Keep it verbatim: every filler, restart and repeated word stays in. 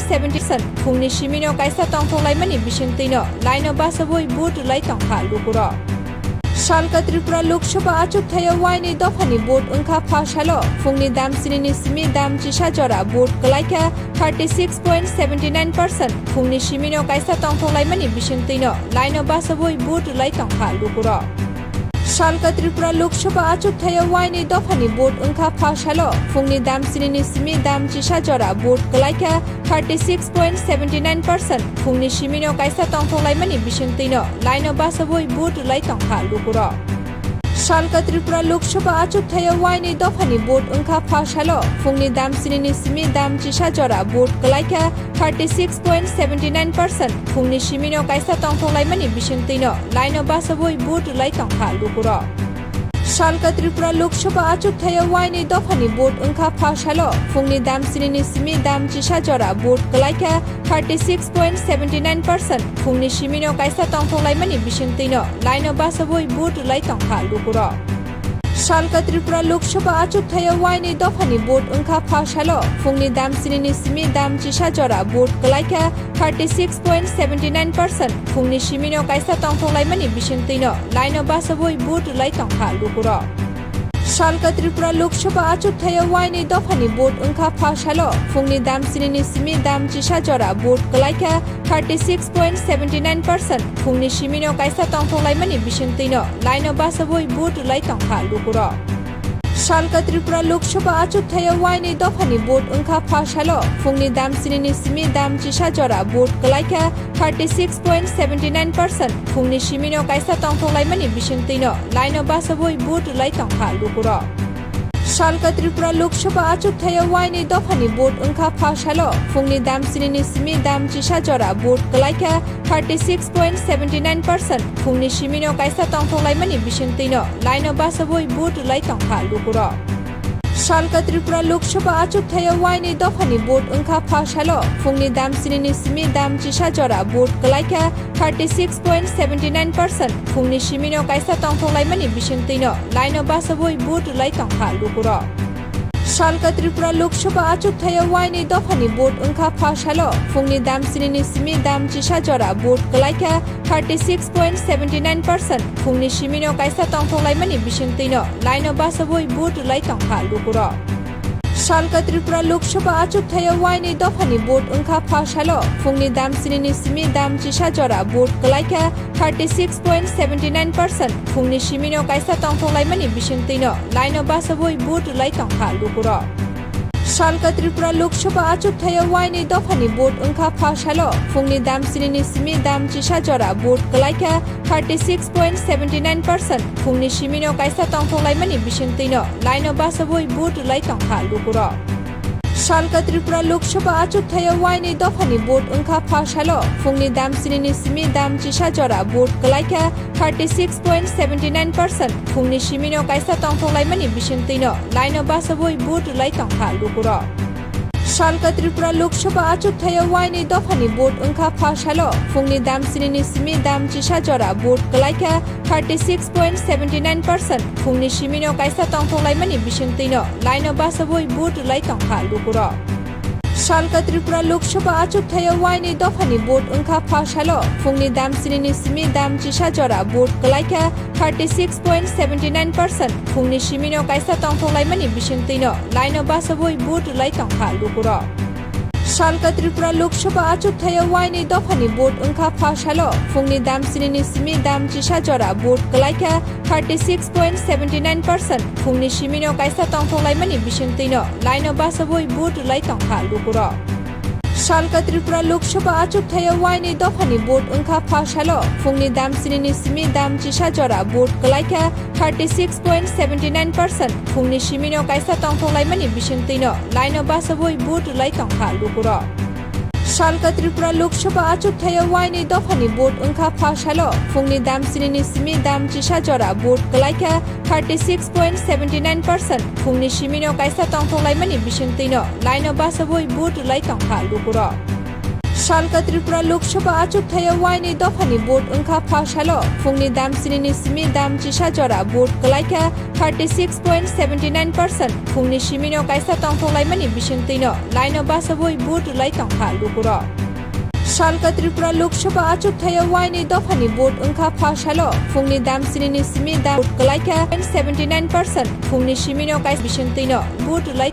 seventy percent phungni simino kaisa tongthok laimani bisingtwino line o bachagwi vote rwlai tongkha lukurok. Salka Tripura Lok Sabha achukthai o waini dophani vote wngkha pha salo phungni dam sinini simi dam chisa jora vote kwlaikha thirty six point seventy nine percent phungni simino kaisa tongthok laimani bisingtwino line o bachagwi vote rwlai tongkha lukurok. Salka Tripura Lok Sabha achukthai o waini dophani vote wngkha pha salo phungni dam sinini simi dam chisa jora vote kwlaikha thirty six point seventy nine percent phungni simino kaisa tongthok laimani bisingtwino line o bachagwi vote rwlai tongkha lukurok. Salka Tripura Lok Sabha achukthai o waini dophani vote wngkha pha salo phungni dam sinini simi dam chisa jora vote kwlaikha thirty six point seventy nine percent phungni simino kaisa tongthok laimani bisingtwino line o bachagwi vote rwlai tongkha lukurok. Salka Tripura Lok Sabha achukthai o waini dophani vote wngkha pha salo phungni dam sinini simi dam chisa jora vote kwlaikha thirty six point seventy nine percent phungni simino kaisa tongthok laimani bisingtwino line o bachagwi vote rwlai tongkha lukurok. Salka Tripura Lok Sabha achukthai o waini dophani vote wngkha pha salo phungni dam sinini simi dam chisa jora vote kwlaikha thirty six point seventy nine percent phungni simino kaisa tongthok laimani bisingtwino line o bachagwi vote rwlai tongkha lukurok. Salka Tripura Lok Sabha achukthai o waini dophani vote wngkha pha salo phungni dam sinini simi dam chisa jora vote kwlaikha thirty six point seventy nine percent phungni simino kaisa tongthok laimani bisingtwino line o bachagwi vote rwlai tongkha lukurok. Salka Tripura Lok Sabha achukthai o waini dophani vote wngkha pha salo phungni dam sinini simi dam chisa jora vote kwlaikha thirty six point seventy nine percent phungni simino kaisa tongthok laimani bisingtwino line o bachagwi vote rwlai tongkha lukurok. Salka Tripura Lok Sabha achukthai o waini dophani vote wngkha pha salo phungni dam sinini simi dam chisa jora vote kwlaikha thirty six point seventy nine percent phungni simino kaisa tongthok laimani bisingtwino line o bachagwi vote rwlai tongkha lukurok. Salka Tripura Lok Sabha achukthai o waini dophani vote wngkha pha salo phungni dam sinini simi dam chisa jora vote kwlaikha thirty six point seventy nine percent phungni simino kaisa tongthok laimani bisingtwino line o bachagwi vote rwlai tongkha lukurok. Salka Tripura Lok Sabha achukthai o waini dophani vote wngkha pha salo phungni dam sinini simi dam chisa jora vote kwlaikha thirty six point seventy nine percent phungni simino kaisa tongthok laimani bisingtwino line o bachagwi vote rwlai tongkha lukurok. Salka Tripura Lok Sabha achukthai o waini dophani vote wngkha pha salo phungni dam sinini simi dam chisa jora vote kwlaikha thirty six point seventy nine percent phungni simino kaisa tongthok laimani bisingtwino line o bachagwi vote rwlai tongkha lukurok. Salka Tripura Lok Sabha achukthai o waini dophani vote wngkha pha salo phungni dam sinini simi dam chisa jora vote kwlaikha thirty six point seventy nine percent phungni simino kaisa tongthok laimani bisingtwino line o bachagwi vote rwlai tongkha lukurok. Salka Tripura Lok Sabha achukthai o waini dophani vote wngkha pha salo phungni dam sinini simi dam chisa jora vote kwlaikha thirty six point seventy nine percent phungni simino kaisa tongthok laimani bisingtwino line o bachagwi vote rwlai tongkha lukurok. Salka Tripura Lok Sabha achukthai o waini dophani vote wngkha pha salo phungni dam sinini simi dam chisa jora vote kwlaikha thirty six point seventy nine percent phungni simino kaisa tongthok laimani bisingtwino line o bachagwi vote rwlai tongkha lukurok. Salka Tripura Lok Sabha achukthai o waini dophani vote wngkha pha salo phungni dam sinini simi dam chisa jora vote kwlaikha thirty six point seventy nine percent phungni simino kaisa tongthok laimani bisingtwino line o bachagwi vote rwlai tongkha lukurok. Salka Tripura Lok Sabha achukthai o waini dophani vote wngkha pha salo phungni dam sinini simi dam chisa jora vote kwlaikha thirty six point seventy nine percent phungni simino kaisa tongthok laimani bisingtwino line o bachagwi vote rwlai tongkha lukurok. Salka Tripura Lok Sabha achukthai o waini dophani vote wngkha pha salo phungni dam sinini simi dam chisa jora vote kwlaikha thirty six point seventy nine percent phungni simino kaisa tongthok laimani bisingtwino line o bachagwi vote rwlai tongkha lukurok. Salka Tripura Lok Sabha achukthai o waini dophani vote wngkha pha salo phungni dam sinini simi dam chisa jora vote kwlaikha thirty six point seventy nine percent phungni simino kaisa tongthok laimani bisingtwino line o bachagwi vote rwlai tongkha lukurok. Salka Tripura Lok Sabha achukthai o waini dophani vote wngkha pha salo phungni dam sini ni simi dam chisa jora vote kwlaikha thirty six point seventy nine percent. Phungni simino kaisa tongthok laimani bisingtwino line o basawi vote rwlai tongkha lukurok. Salka Tripura Lok Sabha achukthai o waini dophani vote wngkha pha salo phungni dam sini ni simi dam vote kwlaikha seventy nine percent. Phungni simino kaisa bisingtwino vote rwlai